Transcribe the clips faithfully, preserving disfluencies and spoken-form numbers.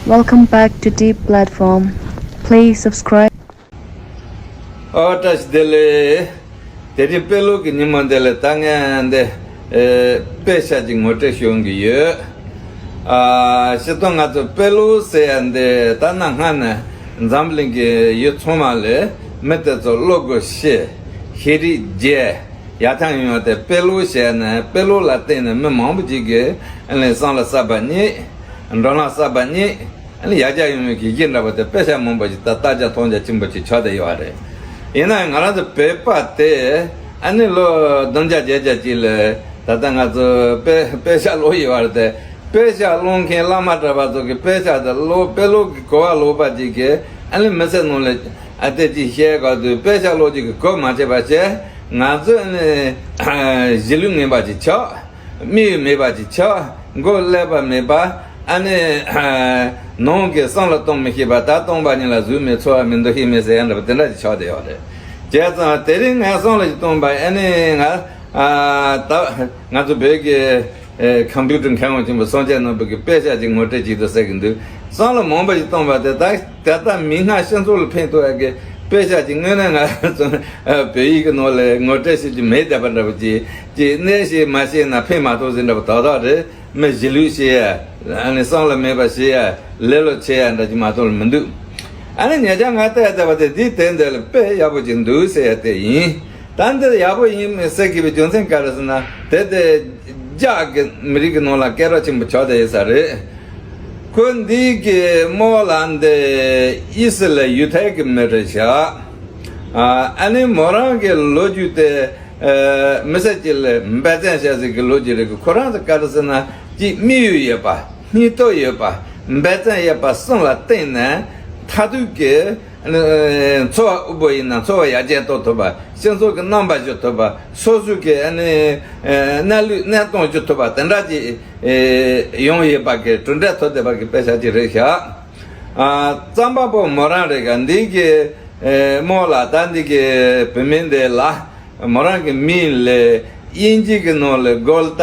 Welcome back to Deep Platform. Please subscribe. ཨོ་བཀྲ་ཤིས་བདེ་ལེགས། དེ་རིང་དཔེ་ཀློག་གི་ཉིན་མོ་འདི་ལ་ད་ངས་འདི་ཨེ་དཔེ་ཆ་ཅིག་ངོ་སྤྲོད་ཞུ་གི་ཡོད། ཨ་སྤྱིར་བཏང་ང་ཚོ་དཔེ་ཀློག་ཟེར་ཡ་འདི་ད་གནའ་སྔ་ནས་འཛམ་གླིང་གི་ཡུལ་ཚང་མ་ལ་མི་དེ་ཚོ་ཀློག་དགོས་ཤེས། ཤེས་རིག་རྒྱས། ཡར་ཐོན་ཡོང་བ་དེ་དཔེ་ཀློག་བྱས་ནས། དཔེ་ཀློག་ལ་བརྟེན་ནས་མི་མང་པོ་ཅིག་གིས་ཨ་ནི་བསམ་བློ་གསར་པ་རྙེད། འགྲོ་ལམ་གསར་པ་རྙེད། ཨ་ནི་ཡར་རྒྱས་ཡོང་བའི་གི་གཞི་འདྲ་པོ་དེ་དཔེ་ཆ་མང་པོ་ཞིག་ད་བལྟ་རྒྱ་མཐོང་རྒྱ་ཆེན་པོ་ཅིག་ཆགས་བསྡད་ཡོད་རེད། ཡིན་ན་ཡང་ང་རང་ཚོ་བོད་པ་དེ་ཨ་ནི་ལོ་བདུན་བརྒྱ་བརྒྱད་བརྒྱ་ཅིག་ལ་ད་ལྟ་ང་ཚོ་དཔེ་དཔེ་ཆ་ཀློག་ཡོད་རེད་དེ། དཔེ་ཆ་ཀློག་མཁན་བླ་མ་གྲྭ་པ་ཚོ་གི་དཔེ་ཆ་དེ་ཀློག་དཔེ་ཀློག་གི་གོ་བ་ལོག་པ་ཅིག་གིས་ཨ་ནི་མི་ཚེ་ནང་ལ་ཨ་དེ་ཅིག་བཤད་ག་དུས་དཔེ་ཆ་ཀློག་ཅིག་གི་གོ་མ་ཆོད་པ་བྱས། ང་ཚོ་ཨ་ནི་གཞིས་ལུས་ངན་པ་ཅིག་ཆགས། དམིགས་ཡུལ་མེད་པ་ཅིག་ཆགས། མགོ་ཀླད་པ་མེད་པ། ཨ་ནི་ནང་གི་བསམ་བློ་གཏོང་མི་ཤེས་པ། ད་སྟོང་པ་ཉིད་ལ་གཟུགས་མེད་ཚོར་བ་མེད་འདུ་ཤེས་མེད་ཟེར་ཡ་འདྲ་པོ་དེ་འདྲ་ཅིག་ཆགས་བསྡད་ཡོད་རེད། བྱས་ཙང་དེ་རིང་ངས་བསམ་བློ་ཞིག་གཏོང་པ། ཨ་ནི་ང་ཨ་ད་ང་ཚོ་བོད་ཀྱི་ཨེ་ཀམ་པུ་ཊར་མཁས་དབང་ཆེན་པོ་སངས་རྒྱས་ནོར་བུ་གི་དཔེ་ཆ་ཅིག་ངོ་སྤྲོད་བྱེད་དུ་ཟེར་གི་འདུག། བསམ་བློ་མང་པོ་ཞིག་གཏོང་པ་དེ་ད་ད་ལྟ་མིག་སྔ་སྤྱི་ཚོགས་ལ་ཕན་ཐོགས་ཡ་གི་དཔེ་ཆ་ཅིག་དངོས་གནས་ང་ཚོ་བོད་ཡིག་གི་ནང་ལ་ངོ་སྤྲོད་བྱེད་རྒྱུ་མེད་བསྡད་པ་འདྲ་པོ་ཅིག་ཅིག་གནས་ཤིག་མ་ཤེས་ན་ཕན་མ་ཐོགས་ཟེར་འདྲ་པོ་ཏག་ཏག་རེད། མི་གཞིས་ལུས་བྱེད་ཡ། ཨ་ནི་བསམ་བློ་མེད་པ་བྱེད་ཡ། ལེ་ལོ་བྱེད་ཡ་འདྲ་ཅིག་མ་གཏོགས་ལ་མི་འདུག། ཨ་ནི་ཉེ་ཆར་ང་བལྟས་བལྟས་པ་དེ་འདིའི་དེབ་འདི་ལ་དཔེ་ཡག་པོ་ཅིག་འདུག་ཟེར་ཡ་དེ་ཡིན། ད་འདི་ཡག་པོ་ཡིན་མིན་ཟེར་དགོས་པའི་རྒྱུ་མཚན་ག་རེ་ཟེར་ན། དེབ་དེ་རྒྱ་གི་མི་རིགས་ཀྱི་ནང་ལ་སྐད་གྲགས་ཆེན་པོ་ཆགས་བསྡད་ཡོད་ས་རེད། ཁོ་འདི་གི་རྨོ་ལགས་འདི་ཨི་སི་ལ་ཡུ་ཐའི་གི་མི་རེད་ཤག། ཨ་ནི་མོ་རང་གི་ལོ་རྒྱུས་དེ་ཨ་མི་སེར་གྱི་ལ་འབད་བརྩོན་བྱས་ཟིག་གི་ལོ་རྒྱུས་རེད་གི། ཁོ་རང་ཚོ་ག་རེ་ཟེར་ན་ཅིག་དམིགས་ཡུལ་ཡོད་པ། སྙིང་སྟོབས་ཡོད་པ། འབད་བརྩོན་ཡོད་པ་གསུམ་ལ་བརྟེན་ནས་མཐར་ཐུག་གི་ཨ་ནི་འཚོ་བ་དབུལ་པོ་ཡིན་ན་འཚོ་བ་ཡར་རྒྱས་གཏོང་ཐུབ་པ། སྤྱི་ཚོགས་ཀྱི་རྣམ་པ་བཅུ་ཐུབ་པ། སོ་སོ་གི་ཨ་ནི་གནས་ལུགས་གནས་སྟངས་བཅུ་ཐུབ་པ་དེ་འདྲ་ཅིག་ཡོང་ཡོད་པ་གི་གྲུབ་འབྲས་ཐོབ་བསྡད་པ་གི་དཔེ་ཆ་ཅིག་རེད་ཤག། ཨ་རྩོམ་པ་པོ་མོ་རང་རེད་ག། འདི་གི་ཨེ་རྨོ་ལགས་ད་འདི་གི་བུད་མེད་འདི་ལ་མོ་རང་གི་མིང་ལ་དབྱིན་ཇི་གི་ནང་ལ་གོལ་ཏ་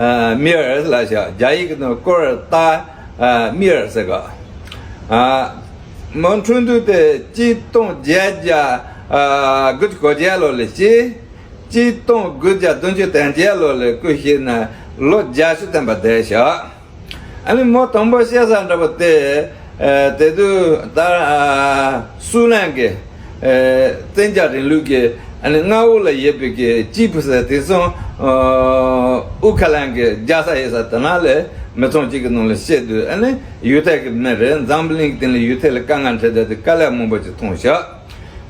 ཨ་མིར་ལབ་ཤག། རྒྱ་ཡིག་གི་ནང་ཀོར་ཏ་ཨ་མིར་ཟེར་ག། ཨ་མོ་འཁྲུངས་དུས་དེ་གཅིག་སྟོང་བརྒྱད་བརྒྱ་ཨ་དགུ་བཅུ་གོ་བརྒྱད་ལོ་ལ་སྐྱེས། གཅིག་སྟོང་དགུ་བརྒྱ་བདུན་ཅུ་དོན་བརྒྱད་ལོ་ལ་སྐུ་གཤེགས་ནས་ལོ་བརྒྱད་ཅུ་ཐམ་པ་འདས་ཤག། ཨ་ནི་མོ་དང་པོ་སྐྱེས་ས་འདྲ་པོ་དེ་ཨ་དེ་དུས་ད་ཨ་སུའུ་ལན་གྱི་ཨ་བཙན་རྒྱལ་རིང་ལུགས་ཀྱི་ཨ་ནི་མངའ་འོག་ལ་ཡོད་པའི་གི་ཅི་ཕུ་ཟེར། དེང་སང་ཨ་ཨུ་ཁ་ལན་གྱི་རྒྱལ་ས་ཡོད་ས་དེ་ན་ལ་མི་ཚང་གཅིག་གི་ནང་ལ་སྐྱེས་དུས། ཨ་ནི་ཡུ་ཐའི་གི་མི་རེད། འཛམ་བུ་གླིང་གི་སྟེང་ལ་ཡུ་ཐའི་ལ་དཀའ་ངལ་འཕྲད་བསྡད་དུས་དཀའ་ལས་མང་པོ་ཅིག་མཐོང་ཤག།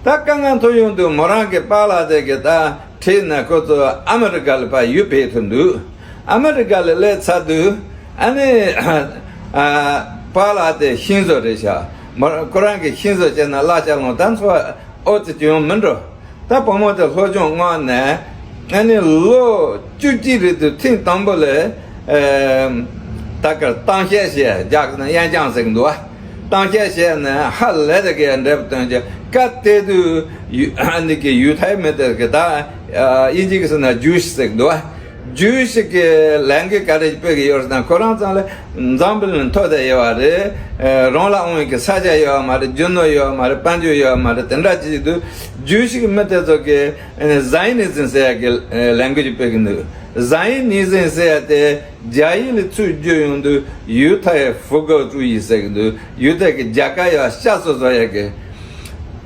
ད་དཀའ་ངལ་མཐོང་ཡོང་དུས་མོ་རང་གི་པཱ་ལགས་དེ་གིས་ད་ཁྲིད་ནས་ཁོ་ཚོ་ཨ་མི་རི་ཀ་ལ་ཕར་ཡུལ་ཕེབས་ཐུབ་འདུག། ཨ་མི་རི་ཀ་ལ་སླེབས་ཚར་དུས་ཨ་ནི་ཨ་པཱ་ལགས་དེ་ཤིང་བཟོ་རེད་ཤག། མོ་ཁོ་རང་གིས་ཤིང་བཟོ་བྱས་ན་གླ་ཆ་ལོངས། ད་འཚོ་བ་ཨོ་ཙི་ཅི་ཡང་མི་འགྲོ། ད་བུ་མོ་དེ་སློབ་སྦྱོང་མངགས་ནས་ཨ་ནི་ལོ་བཅུ་གཅིག་རེད་དུས་ཐེངས་དང་པོ་ལ་ཨ་ད་གར་གཏམ་བཤད་བྱས། རྒྱ་གི་ན་演讲ཟེར་གི་འདུག་བ། གཏམ་བཤད་བྱས་ནས་ཧ་ལས་དེ་གའི་འབྲས་བུ་སྟོན་གྱི། སྐབས་དེ་དུས་ཡུ་ཨ་ནི་གི་ཡུ་ཐའི་མི་དེ་གི་ད་ཨ་དབྱིན་ཇི་གི་ཟེར་ན་ཇུའུ་ཤི་ཟེར་གི་འདུག་བ། ཇུའུ་ཤི་གི་ལས་འགུལ་ག་རེ་སྤེལ་གི་ཡོད་ཟེར་ན། ཁོ་རང་ཚང་ལ་འཛམ་བུ་གླིང་ཐོར་བསྡད་ཡོད་བ་རེད། ཨ་རང་ལ་དབང་བའི་གི་ས་ཆ་ཡོད་བ་མ་རེད། རྒྱུ་ནོར་ཡོད་བ་མ་རེད། དཔལ་འབྱོར་ཡོད་བ་མ་རེད། དེ་འདྲ་ཅིག་དུས་ཇུའུ་ཤི་གི་མི་དེ་ཚོ་གི་ཨ་ནི་ཟ་ཡི་ནི་ཛིམ་ཟེར་ཡ་གི་ཨ་ལས་འགུལ་ཅིག་སྤེལ་གི་འདུག། ཟ་ཡི་ནི་ཛིམ་ཟེར་ཡ་དེ་རྒྱ་ཡིག་ལ་ཚུར་བསྒྱུར་ཡོང་དུས་ཡུ་ཐའི་ཧྥུ་གོ་ཀྲུའུ་ཡི་ཟེར་གི་འདུག། ཡུ་ཐའི་གི་རྒྱལ་ཁབ་ཡ་ཤ་སོ་སོ་ཡ་གི།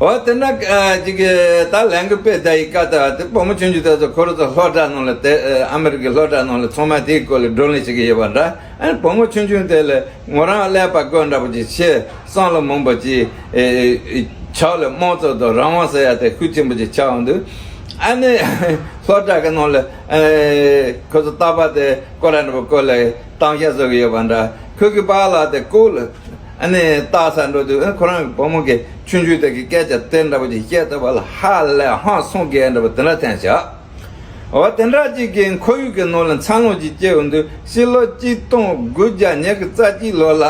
འོ་དེ་འདྲ་ཨ་ཅིག་གི་ད་ལས་འགུལ་སྤེལ་བསྡད་ཡི་སྐབས་དེ་བ་དེ་བུ་མོ་ཆུང་ཆུང་དེ་ཚོ་ཁོ་རང་ཚོ་སློབ་གྲྭ་ནང་ལ་དེ་ཨ་ཨ་མི་རི་ཀའི་སློབ་གྲྭ་ནང་ལ་ཚང་མ་དེའི་སྐོར་ལ་བགྲོ་གླེང་བྱེད་ཀྱི་ཡོད་པ་འདྲ། ཨ་ནི་བུ་མོ་ཆུང་ཆུང་དེ་ལ་ངོ་རང་ཀླད་པ་རྒོད་འདྲ་པོ་ཅིག་བྱས། བསམ་བློ་མང་པོ་ཅིག་ཨེ་ཨེ་ཆགས་ལ་དམངས་གཙོ་དང་རང་དབང་ཟེར་ཡ་དེ་ཤུགས་ཆེན་པོ་ཅིག་ཆགས་འོང་དུས། ཨ་ནི་སློབ་གྲྭ་གི་ནང་ལ་ཨེ་ཁོ་ཚོ་རྟག་པར་དེ་སྐོར་ར་འདྲ་པོ་སྐོར་ལ་གཏམ་བཤད་བཟོ་གི་ཡོད་པ་འདྲ། ཁོ་གི་པཱ་ལགས་དེ་ཀོ་ལ་ཨ་ནི་ལྟ་ས་འགྲོ་དུས། ཨ་ཁོ་རང་གི་བུ་མོ་གི་ཆུང་ཆུང་དེ་གི་སྐད་ཆ་དེ་འདྲ་པོ་ཅིག་བཤད་ཐུབ་པ་ལ་ཧ་ལས་ཧང་སངས་གི་འདྲ་པོ་དེ་འདྲ་ཐོན་ཤག། འོ་དེ་འདྲ་ཅིག་གི་ཁོར་ཡུག་གི་ནང་ལ་འཚར་ལོངས་ཅིག་སྐྱེ་འོང་དུས། ཕྱི་ལོ་གཅིག་སྟོང་དགུ་བརྒྱ་ཉི་ཤུ་རྩ་གཅིག་ལོ་ལ་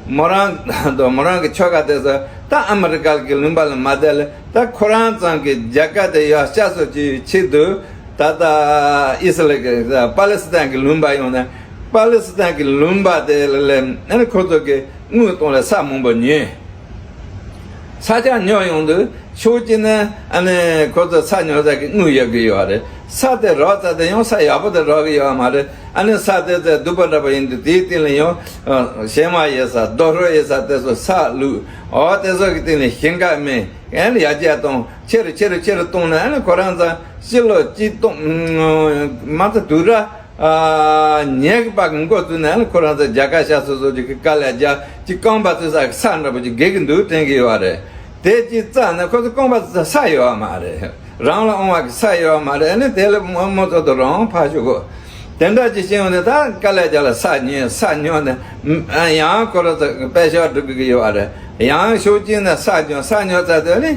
མོ་རང་དང་མོ་རང་གི་ཁྱོ་ག་དེ་ཚོ་ད་ཨ་མི་རི་ཀ་གི་ལུང་པ་ལ་མ་བསྡད་ལ། ད་ཁོ་རང་ཚང་གི་རྒྱལ་ཁབ་དེ་ཡ་ཤ་སོ་ཅིག་ཆེད་དུ་ད་ལྟ་ཨི་སི་རལ་གི་པ་ལེ་སི་ཐན་གི་ལུང་པ་ཡོང་ནས། པ་ལི་སི་ཐན་གྱི་ལུང་པ་དེ་ལ་ཨ་ནི་ཁོ་ཚོ་གི་དངུལ་གཏོང་ལ་ས་མང་པོ་ཉོས། ས་ཆ་ཉོ་ཡོང་དུས་ཕྱོགས་གཅིག་ནས་ཨ་ནི་ཁོ་ཚོ་ས་ཉོ་ས་གི་དངུལ་ཡོད་གི་ཡོད་རེད། ས་དེ་རག་ཚར་དུས་ཡང་ས་ཡག་པོ་དེ་རག་གི་ཡོད་མ་རེད། ཨ་ནི་ས་དེ་ཚོ་སྡུག་པ་འདྲ་པོ་ཡིན་དུས་དེའི་སྟེང་ལ་ཡང་བྱེ་མ་ཡོད་ས་རྡོ་ཧྲུག་ཡོད་ས་དེ་ཚོ་ས་བླུགས། འོ་དེ་ཚོ་གི་སྟེང་ལ་ཞིང་ཁ་རྨིས། ཨ་ནི་ཡར་རྒྱས་གཏོང་ཆེ་རུ་ཆེ་རུ་ཆེ་རུ་གཏོང་ནས་ཨ་ནི་ཁོ་རང་ཚོ་ཕྱི་ལོ་གཅིག་སྟོང་མ་ཚད་དུས་ར། ཨ། ཉེ་གི་བར་གི་འགོ་བཙུགས་ནས་ཁོ་རང་ཚོ་རྒྱལ་ཁ་ཤ་སོ་སོ་ཅིག་གི་དཀའ་ལས་རྒྱག་ཅིག་རྐང་པ་བཙུགས་ས་གི་ས་འདྲ་པོ་ཅིག་དགོས་ཀྱི་འདུག་དྲན་གྱི་ཡོད་རེད། དེ་ཅིག་བཙལ་ནས་ཁོ་ཚོ་རྐང་པ་བཙུགས་ས་ས་ཡོད་མ་རེད། རང་ལ་འོང་བ་གི་ས་ཡོད་མ་རེད། ཨ་ནི་དེ་ལ་མོ་མོ་ཚོ་དུ་རང་ཕར་ཞུགས་གོ། དེ་འདྲ་ཅིག་བྱས་ཡོང་དུས་ད་དཀའ་ལས་རྒྱག་ལ་ས་ཉོས་ས་ཉོས་ནས་ཡང་ཁོ་རང་ཚོ་དཔེ་ཤོག་སྒྲུག་གི་ཡོད་རེད། ཡང་ཕྱོགས་གཅིག་ནས་ས་ཉོས་ས་ཉོས་ཚར་དུས་ཨ་ནི་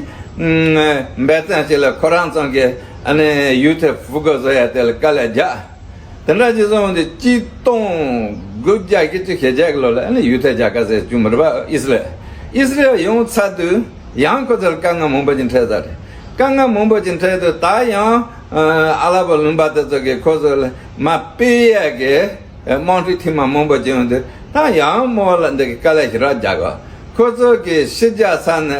འབད་བརྩོན་བྱས་ལ་ཁོ་རང་ཚོ་གི་ཨ་ནི་ཡུ་ཐེ་ཧྥུ་གོ་བཟོ་ཡ་དེ་ལ་དཀའ་ལས་རྒྱག་དེ་འདྲ་ཅིག་སོང་སྟེ་གཅིག་སྟོང་དགུ་བརྒྱ་བཞི་བཅུ་ཞེ་བརྒྱད་ཀྱི་ལོ་ལ་ཨ་ནི་ཡུ་ཐ་རྒྱལ་ཁབ་ཟེར་བྱུང་བ་རེད་པ། ཨི་སི་རེལ། ཨི་སི་རེལ་ཡོང་ཚར་དུས་ཡང་ཁོ་ཚོར་དཀའ་ངལ་མང་པོ་ཅིག་འཕྲད་ཚར་རེད། དཀའ་ངལ་མང་པོ་ཅིག་འཕྲད་དུས་ད་ཡང་ཨ་ལ་པོ་ལུང་པ་དེ་ཚོ་གིས་ཁོ་ཚོ་ལ་མར་སྤེལ་ཡས་ཀྱི་དམག་འཁྲུག་ཐེངས་མ་མང་པོ་ཅིག་ཡོང་དུས་ད་ཡང་མོ་ལ་འདི་གི་དཀའ་ལས་ཞེ་དྲག་རྒྱག་གོ། ཁོ་ཚོ་གིས་ཕྱི་རྒྱལ་ས་ནས་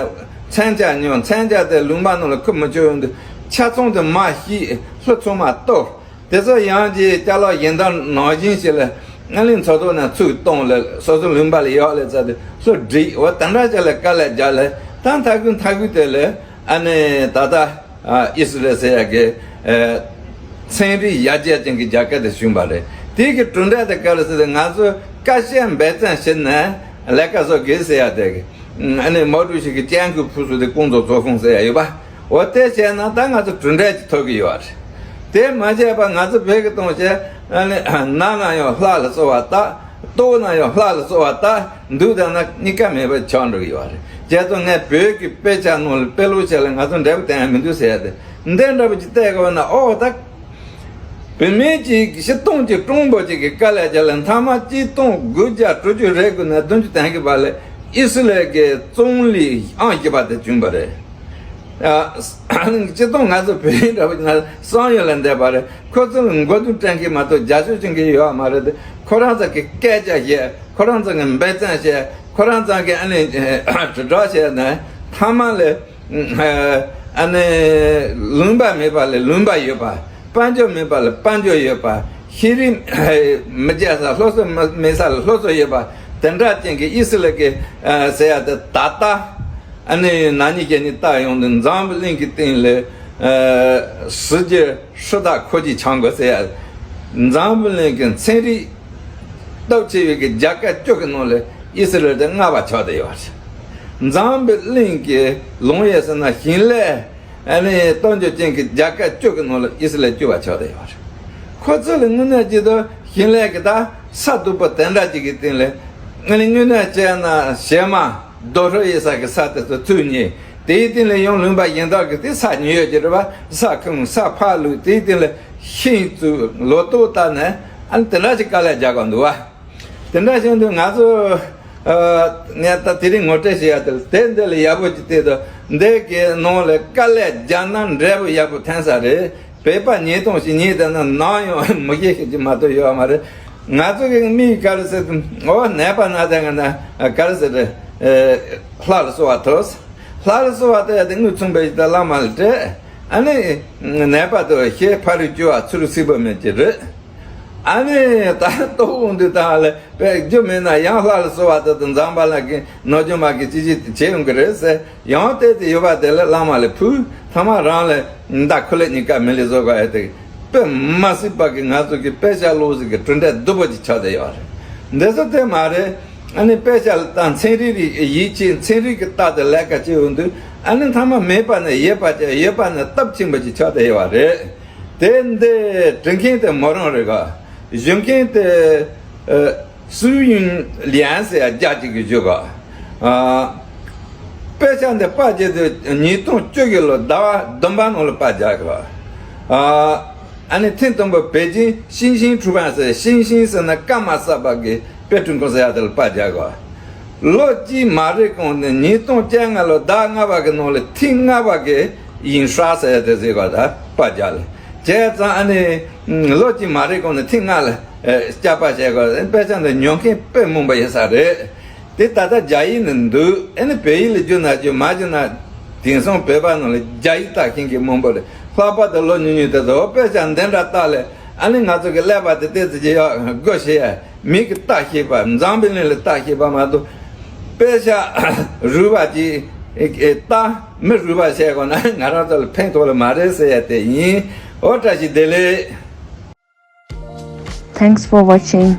མཚོན་ཆ་ཉོ། མཚོན་ཆ་དེ་ལུང་པ་ནང་ལ་ཁུར་མི་ཆོག་ཡོང་དུས་ཆ་ཚང་དེ་མར་བཤིག་ལྷུ་ཚང་མ་གཏོར། དེ་ཚོ་ཡང་ཅིག་ཅ་ལག་གཞན་དག་ནང་བཞིན་ཞིག་ལ་ཨ་ནི་མཚོ་ཐོག་ནས་ཚུར་གཏོང་ལ་སོ་སོ་ལུང་པ་ལ་ཡོད་ལ་ཚར་དུས་ལྷུ་བསྒྲིགས། འོ་དེ་འདྲ་ཅིག་ལ་དཀའ་ལས་རྒྱག་ལ་ད་མཐའ་ཁུལ་མཐའ་ཁུལ་དེ་ལ་ཨ་ནི་ད་ལྟ་ཨ་ཨི་སི་རེལ་ཟེར་ཡ་གི་ཨ་ཚན་རིག་ཡར་རྒྱས་ཅན་གྱི་རྒྱལ་ཁབ་དེ་བྱུང་བ་རེད། དེ་གི་གྲུབ་འབྲས་དེ་ག་རེ་ཟེར་ན་ང་ཚོས་དཀའ་སྤྱད་འབད་བརྩོན་བྱས་ནས་ལས་ཀ་བཟོ་དགོས་ཟེར་ཡ་དེ་གི་ཨ་ནི་མའོ་ཀྲུའུ་ཞི་གི་ཅན་གི་ཕུ་སུ་དེ་ཀུང་ཙོ་ཙོ་ཧྥུང་ཟེར་ཡ་ཡོད་པ། འོ་དེ་བྱས་ན་ད་ང་ཚོ་གྲུབ་འབྲས་ཅིག་ཐོབ་ཀྱི་ཡོད་རེད། དེ་མ་བྱས་པ་ང་ཚོ་བོད་ཀྱི་གཏོང་བྱས་ཨ་ནི་ནང་ན་ཡང་ལྷ་ལ་གསོལ་བ་བཏབ། ལྟོ་ན་ཡང་ལྷ་ལ་གསོལ་བ་བཏབ་འདུག་ད་ན་གཉིས་ཀ་མེད་པ་ཆགས་འགྲོ་གི་ཡོད་རེད། བྱས་ཙང་ངས་བོད་ཀྱི་དཔེ་ཆ་ནང་ལ་དཔེ་ཀློག་བྱས་ལ་ང་ཚོ་འབྲས་བུ་དེ་ཡང་མི་འདུག་ཟེར་ཡ་དེ་འདི་འདྲ་པོ་ཅིག་བལྟས་དགོས་ན་ཨོ་ད། བུད་མེད་ཅིག་ཕྱི་སྟོང་གཅིག་སྤྲང་པོ་ཅིག་གི་དཀའ་ལས་རྒྱག་ལ་མཐའ་མ་གཅིག་སྟོང་དགུ་བརྒྱ་དྲུག་ཅུ་རེ་དགུ་ནས་བདུན་ཅུ་དོན་གཅིག་བར་ལ་ཨི་སི་རེལ་གྱི་ཙུང་ལི་ཨང་བཞི་པ་དེ་བྱུང་བ་རེད། ཨ་སྤྱིར་བཏང་ང་ཚོ་བོད་ཡིག་འདྲ་པོ་ང་བསམ་ཡུལ་ལ་འདས་པ་རེད། ཁོ་ཚོ་ལ་མགོ་རྡུང་སྤྲད་མཁན་མ་གཏོགས་རྒྱབ་སྐྱོར་བྱེད་མཁན་ཡོད་མ་རེད་དེ། ཁོ་རང་ཚོ་གི་སྐད་ཆ་བཤད། ཁོ་རང་ཚོ་གི་འབད་བརྩོན་བྱས། ཁོ་རང་ཚོ་གི་ཨ་ནི་དྲིལ་བསྒྲགས་བྱས་ནས་མཐའ་མ་ལ་ཨ་ནི་ལུང་པ་མེད་པ་ལ་ལུང་པ་ཡོད་པ། དཔལ་འབྱོར་མེད་པ་ལ་དཔལ་འབྱོར་ཡོད་པ། ཤེས་རིག་མི་རྒྱས་ས་སློབ་གསོ་མི་མེད་ས་ལ་སློབ་གསོ་ཡོད་པ། དེ་འདྲ་ཅན་གྱི་ཨི་སི་རེལ་གྱི་ཟེར་ཡ་དེ་ད་ལྟ་ཨ་ནི་ན་ནིང་གཞེས་ནིང་བལྟ་ཡོང་དུས་འཛམ་བུ་གླིང་གི་སྟེང་ལ་ཨ་གཟི་བརྗིད་ཧྲི་ཐག་ཁོ་གྱིས་འཆང་དགོས་ཟེར་ཡ། འཛམ་བུ་གླིང་གི་ཚན་རིག་སྟོབས་ཆེ་བའི་གི་རྒྱལ་ཁབ་བཅུ་གི་ནང་ལ་ཨི་སི་རེལ་དེ་ལྔ་པ་ཆགས་བསྡད་ཡོད་རེད། འཛམ་བུ་གླིང་གི་ལོང་ཡས་ཟེར་ན་ཞིང་ལས་ཨ་ནི་སྟོབས་འབྱོར་ཅན་གྱི་རྒྱལ་ཁབ་བཅུ་གི་ནང་ལ་ཨི་སི་རེལ་བཅུ་པ་ཆགས་བསྡད་ཡོད་རེད། ཁོ་ཚོ་ལ་དངོས་གནས་ཅིག་ཏུ་ཞིང་ལས་ཀྱི་ད་ས་སྡུག་པོ་དེ་འདྲ་ཅིག་གི་སྟེང་ལ་ཨ་ནི་དངོས་གནས་བྱས་ན་བྱེ་མ་རྡོ་ཧྲུག་ཡོད་ས་གི་ས་དེ་ཚོ་ཚུར་ཉོས། དེའི་སྟེང་ལ་ཡང་ལུང་པ་གཞན་དག་གི་དེ་ས་ཉོས་ཡོད་ཀྱི་རེད་པ། ས་ཁུངས་ས་ཕར་བླུགས། དེའི་སྟེང་ལ་ཤིང་བཙུགས། ལོ་ཏོག་བཏབ་ནས་ཨ་ནི་དེ་འདྲ་ཞིག་དཀའ་ལས་རྒྱག་གི་འདུག་བ། དེ་འདྲ་བྱུང་དུས་ང་ཚོ་ཨ་ངས་ད་དེ་རིང་ངོ་སྤྲོད་བྱེད་ཡ་དེ་དེ་འདི་ལ་ཡག་པོ་ཅིག་བལྟས་དུས་འདི་གི་ནང་ལ་དཀའ་ལས་རྒྱག་ན་འབྲས་བུ་ཡག་པོ་ཐོན་ས་རེད། བོད་པ་ཉིས་སྟོང་ཞིག་ཉིས་དེ་ན་ནམ་ཡང་མི་རྒས་ཤིག་ཅིག་མ་གཏོགས་ཡོད་མ་རེད། ང་ཚོ་གི་མིས་ག་རེ་ཟེར་དུས་འོ་ནད་པ་ན་དེ་ང་ན་ག་རེ་ཟེར་རེད། ལྷ་ལ་གསོལ་བ་ཐོབ། ལྷ་ལ་གསོལ་བ་ཐོབ་ཡ་དེ་དངུལ་ཚང་པའི་ཞིག་ད་བླ་མ་ལ་སྤྲད། ཨ་ནི་ནད་པ་དེ་ཤེས་ཕ་རི་བཅུ་བ་ཚུར་སིག་པ་མེད་ཀྱི་རེད། ཨ་ནི་ད་ལྟ་འོང་དུས་ད་ལ་དཔེ་རྒྱུ་མེད་ན་ཡང་ལྷ་ལ་གསོལ་བ་དེ་དང་འཛམ་བུ་གླིང་གི་ནོར་རྒྱུན་མ་གི་ཅི་ཅི་བྱེད་ཡོང་གི་རེད་ཟེར། ཡང་བལྟས་ཏེ་ཡོད་པ་དེ་ལ་བླ་མ་ལ་ཕུལ། ཐ་མ་རང་ལ་མདའ་ཁུ་ལེ་གཉིས་ཀ་མི་ལ་བཟོ་དགོས་ཨེ་དེ་དཔེ་མ་སྲིད་པ་གི་ང་ཚོ་གི་དཔེ་ཆ་ཀློག་ཟིག་གི་གྲུབ་འབྲས་སྡུག་པོ་ཅིག་ཆགས་བསྡད་ཡོད་རེད། འདི་ཚོ་དེ་མ་རེད། ཨ་ནི་དཔེ་ཆ་ལ་ད་ཚན་རིག་རིག་ཡིད་ཆེས། ཚན་རིག་གི་ལྟ་དེ་ལས་ཀ་བྱེད་ཡོང་དུས་ཨ་ནི་ཐ་མ་མེད་པ་ནས་ཡོད་པ་ཅིག་ཡོད་པ་ནས་སྟོབས་ཆེན་པོ་ཅིག་ཆགས་བསྡད་ཡོད་རེད། དེ་འདི་འབྲི་མཁན་དེ་མོ་རང་རེད་ག་ཞུ་མཁན་དེ་ཨ་སུའུ་ཡུན་ལིན་ཟེར་ཡ་རྒྱ་གཅིག་གིས་ཞུ་ག་ཨ་དཔེ་ཆ་འདི་པར་བརྒྱབ་དུས་ཉིས་སྟོང་བཅུ་གི་ལོ་ཟླ་བ་བདུན་པ་ནང་ལ་པར་རྒྱག་གི་ཨ་ཨ་ནི་ཐེངས་དང་པོ་པེ་ཅིན་ཤིང་ཤིང་ཁྲུའུ་ཕན་ཟེར། ཤིང་ཤིང་ཟེར་ན་སྐར་མ་གསར་པ་གི་དཔེ་སྐྲུན་ཁང་ཟེར་ཡ་དེ་ལ་པར་རྒྱག་གི་ལོ་གཅིག་མ་རེད་གོང་ནས་ཉིས་སྟོང་བཅོ་ལྔ་ལོ་ཟླ་ལྔ་པ་གི་ནང་ལ་ཐེངས་ལྔ་པ་གི་ཡིན་ཧྲ་ཟེར་ཡ་དེ་ཟེར་ག་ད་པར་རྒྱག་ལ། བྱས་ཙང་ཨ་ནི་ལོ་གཅིག་མ་རེད་གོང་ནས་ཐེངས་ལྔ་ལ་ཨེ་བསྐྱར་པ་བྱས་གོ། དཔེ་ཆ་འདི་ཉོ་མཁན་དཔེ་མང་པོ་ཡོད་ས་རེད། དེ་ད་ལྟ་རྒྱ་ཡིག་ནང་འདུག་ཨ་ནི་བོད་ཡིག་ལ་བསྒྱུར་ན་བསྒྱུར་མ་བསྒྱུར་ན། དེང་སང་བོད་པ་ནང་ལ་རྒྱ་ཡིག་ལྟ་མཁན་གྱི་མང་པོ་རེད། ལྷག་པར་དུ་ལོ་ཉུང་ཉུང་དེ་ཚོ་དཔེ་ཆ་འདི་འདྲ་ལྟ་ལས་ཨ་ནི་ང་ཚོ་གི་ཀླད་པ་དེ་ཏོག་ཙམ་ཅིག་ཡག་དགོས་ཤེས་ཡ། མི་གི་ལྟ་ཤེས་པ། འཛམ་བུ་གླིང་ལ་ལྟ་ཤེས་པ་མ་གཏོགས། དཔེ་ཆ་རུལ་བ་ཅིག་ལྟ་མི་རུལ་བ་བྱས་དགོས་ན་ང་རང་ཚོ་ལ་ཕན་ཐོགས་ལ་མ་རེད་ཟེར་ཡ་དེ་ཡིན། འོ་བཀྲ་ཤིས་བདེ་ལེགས། Thanks for watching.